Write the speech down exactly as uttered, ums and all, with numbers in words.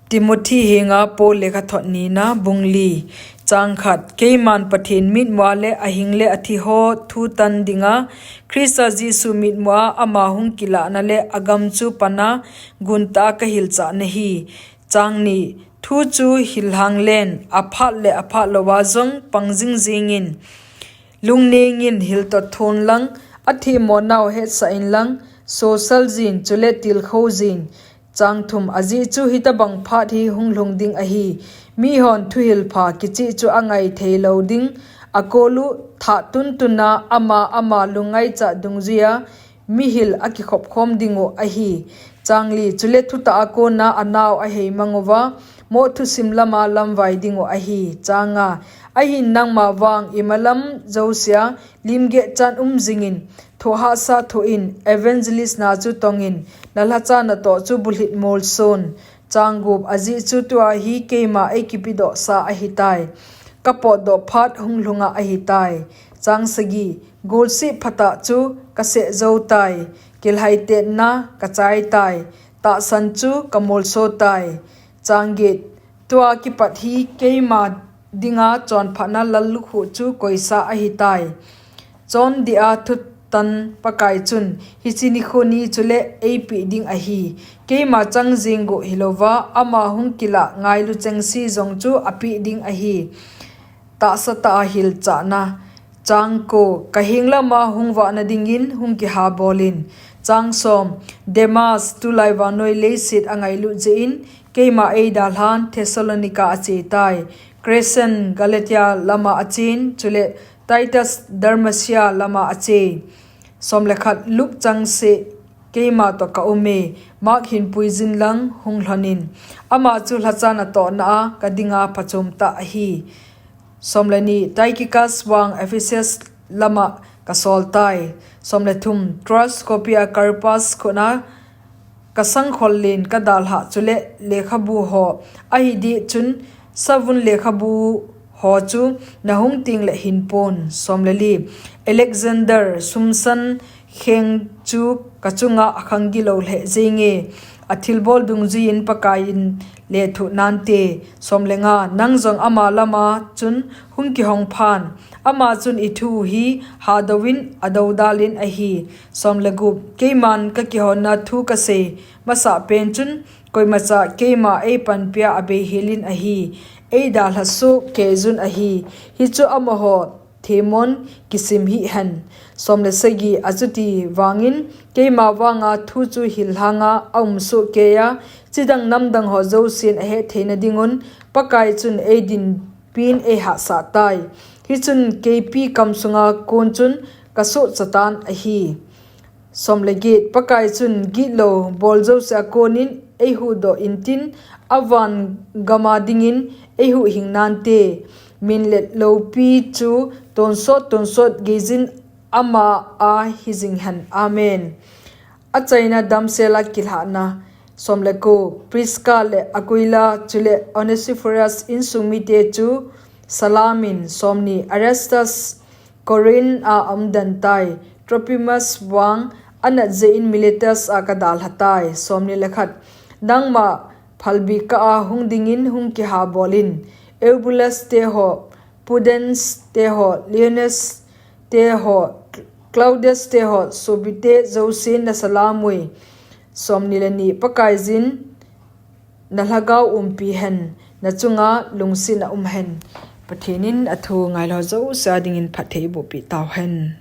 Timothy henga Paul lekhathot nina, bung li, chang khat. Keiman Pathen mitmua le ahing le athi ho thu tan dinga, Christa Jesu mitmua ama hung kilahna le agam chu pana gunta kahilchah nahi. Chang ni, thu chu hilhang len, aphat le aphat louva jong pang jing jingin, lungnengin hiltot thon lang, athemmo nau hetsah in lang, sosal jin, chule tilkhou jin. Chang thum, ajeh chu hitabang phat hi hung lhung ding ahi. Mihon thuhilpha kicheh chu angai thei lou ding. Akolu thah tuntuna ama ama lungngaicha dungjuia mihil akikhop khom dingu ahi. Chang li, chule thutah a kona anau ahei manguva, moh thusim lama lamvai dingu ahi. Chang nga, ahin nangma vang imalam jousea limgeh chan um jingin, thohhahsa thoh in, evangelist na chu tongin, nalhacha natoh chu bulhit molson. Chang gup, ajeh chu tua hi keima eikipedohsa ahitai. Kapotdoh phat hung lhunga ahitai. Chang sagi, golseh phatah chu kaseh joutai. Kilhaitetna kachaitai. Tahsan chu kamolsotai. Chang get, tua kipat hi keima dinga chonphatna lallukhuh chu koisa ahitai. Chondih a thutan Pakai chun, hiche nikho ni chule eipeh ding ahi. Keima chang jeng guh hilouva, ama hung kilah ngailu chengse jong chu apeh ding ahi. Tahsatah a hilchahna. Chang ko, kaheng lama hung vahna dingin hung kihabolin. Chang som, Demas tulai vannoi leiset angailut jeh in, keima eidalhan Thessalonica achetai. Crescens Galatia lama achen, chule Titus Dalmatia lama ache. Som le khat, Luke changseh, keima toh kaume, Mark hin puijin lang hung lhonin. Ama chu lhacha natohna a kadinga phachomtah ahi. Som le ni, Tychicus vang Ephesus lama kasoltai. Som le thum, Troas khopia Carpus khutna kasangkhol len kadalhah chule lekhabu ho, ahideh chun savun lekhabu ho chu nahung tengle hinpon. Som le li, Alexander sumsan kheng chu kachunga akhang gilou lheh jenge, athilbol dungjuiyin Pakaiyin lethuh nante. Som le nga, nang jong ama lama chun hung kihong phan. Ama chun ithu hi hadouvin adoudalin ahi. Som le gup, keiman kakihonna thu kasei masah pen chun, koimacha keima eipanpia abeihelin ahi. Eidalha soh keijun ahi. Hichu amaho themmon kisim hih hen. Som le sagi, achuti vangin keima vanga thu chu hilhanga aum soh keiya, chidang namdang ho jousen ahet theina dingun, Pakai chun eidinpin eihahsah tai. Hichun keipi kam sunga kon chun kasohchatan ahi. Som le get, Pakai chun gitlou bol jousea konin eihuhdoh intin, avan gama dingin eihuhhing nante. Minlet loupi chu tonsot tonsot geijin ama a hijing hen. Amen. Achaina damsela kilhahna. Som le ko, Prisca le Aquila chule Onesiphorus insung mite chu salamin. Som ni, Erastus Corinth a aumdentai. Trophimus vang anat jeh in Miletus a kadalhatai. Som ni le khat, nangma phalbi kah a hung dingin hung kihabolin. Eubulus teho, Pudens teho, Linus teho, Claudius teho sopite jousen nasalamui. Som ni le ni, Pakaiyin nalhagao umpi hen, nachunga lungsetna um hen. Pathen in athu ngailou jousea dingin phatthei eibohpeh tauhen.